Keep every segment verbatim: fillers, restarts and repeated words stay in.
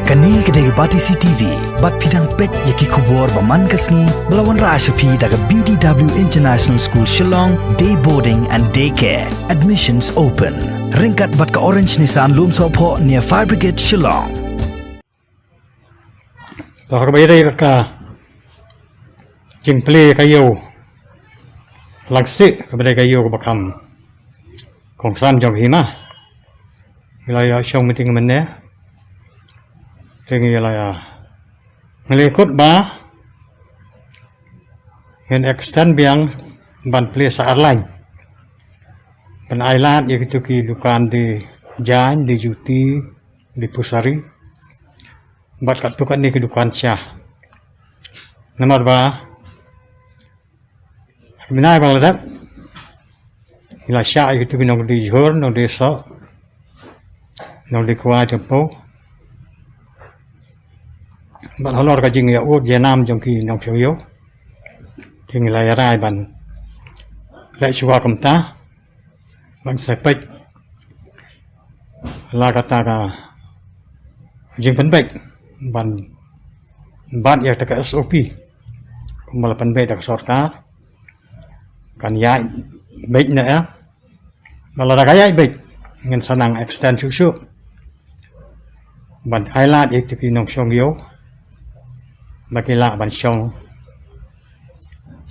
Kane ka dei ka Batesi T V, bad phi dang peit ïa ki khubor ba man ka sngi, ba la wanrah sha phi da ka B D W International School Shillong, Day Boarding and Day Care. Admissions open. Ryngkat bad ka Orange Nissan Lumsohphoh near Fire Brigade Shillong. To ha kaba ïadei bad ka jingplie ka ïew Langstieh, kaba dei ka ïew kaba kham kongsan jong ka hima. Ngi la ïa shong meeting mynne. Te ngi la ïa, ngi la kut ba ngin extend biang ban plie sa ar laiñ, ban ailad ïa kito ki dukan die jaiñ, die juti, die pusari, bad katto katne ki dukan sha. Namar ba mynta ba la dep, ngi la shah ïa kito ki nongdie jhur, nongdie soh, nongdie kwai jong phi, bad halor ka jingïa-ud ïa-nam jong ki nongshong ïew. Te ngi la ïa rai ban leh shuwa kumta, ban sa peit la kata ka jingpynbeit ban bat ïa kata ka S O P kumba la pynbeit da ka sorkar. Kan ïaid beit ne em? Ba lada ka ïaid beit, ngin sa nang extend shuh shuh ban ailad ïa kito ki nongshong ïew ba kin lah ban shong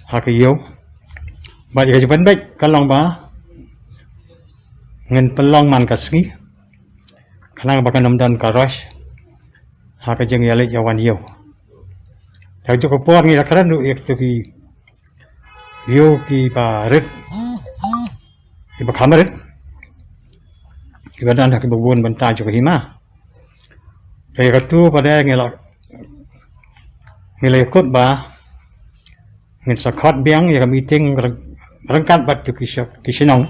ha ka ïew. Bad ïa ka jingpynbeit ka long ba ngin pynlong man ka sngi, khnang ba kan ym don ka rush ha ka jingïaleit ïawan ïew. Ïa kajuh ka por ngi la kren ruh ïa kito ki ïew kiba rit, kiba kham rit, kiba don ha kiba bun bynta jong ka hima. Te ïa katu pat de ngi la, ngi la kut ba ngin sa khot biang ïa ka meeting ryng-, ryngkat bad kito ki sha-, ki shnong,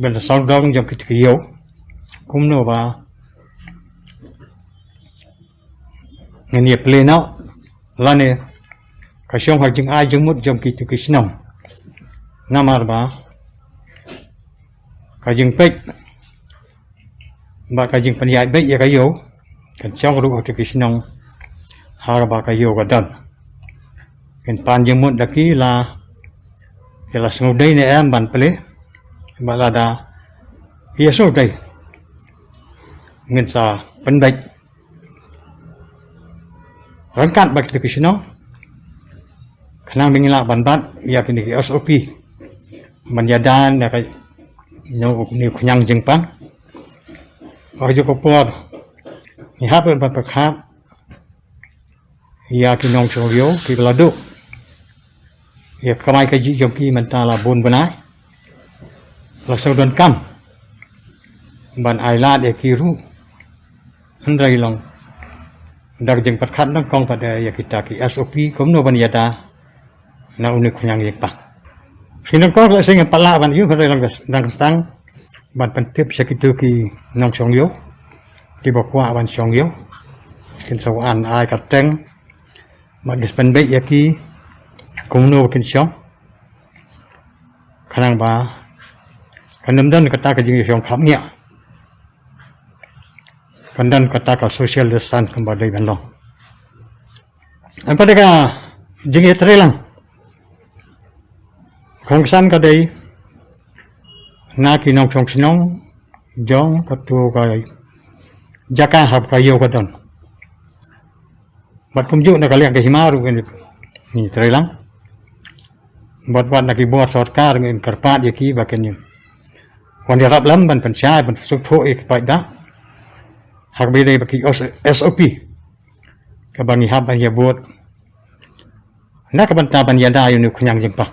ban da sawdong jong kito ki ïew, kumno ba ngin ïa plie noh lane ka shong ha ka jingai jingmut jong kito ki shnong. Namar ba ka jingpeit bad ka jingpynïaid beit ïa ka ïew kan shong ruh ha kito ki shnong ha kaba ka ïew ka don. Ngin pan jingmut da ki la ki la sngewdei ne em ban plie, bad lada ki ïa sngewdei, ngin sa pynbeit ryngkat bad kito ki shnong, khnang ba ngin lah ban bat ïa kine ki S O P ban ïada na ka, na une u khñiang jingpang. Bad ha kajuh ka por ngi hap ban pyrkhat ïa ki nongshong ïew kiba la duh ïa ka kamai kajih jong ki mynta la bun bnai, la sngewdonkam ban ailad ïa ki ruh. Hynrei long da ka jingpyrkhat nyngkong pat de ïa kita ki S O P kumno ban ïada na une u khñiang jingpang. Shi nyngkong la sngewbha ban ïoh, hynrei long da ka stang ban pyntip sha kito ki nongshong ïew kiba kwah ban shong ïew, kin sa wan ai kyrteng, bad kin sa pynbeit ïa ki kumno ba kin shong, khnang ba kan ym don kata ka jingïashong khapngiah, kan don kata ka social distance kumba dei ban long. Em pat de ka jingïatreilang kongsan ka dei na ki nongshong shnong jong kato ka jaka haba ka ïew ka don. Bad kumjuh na ka liang ka hima ruh ngin, ngin treilang. Bad wat na ki bor sorkar ngin kyrpad ïa ki ba kin wan ïarap lem ban pynshai, ban pynsngewthuh ïa ki paidbah ha kaba ïadei bad ki S O P kaba ngi hap ban ïa bud na ka bynta ban ïada ïa une u khñiang jingpang.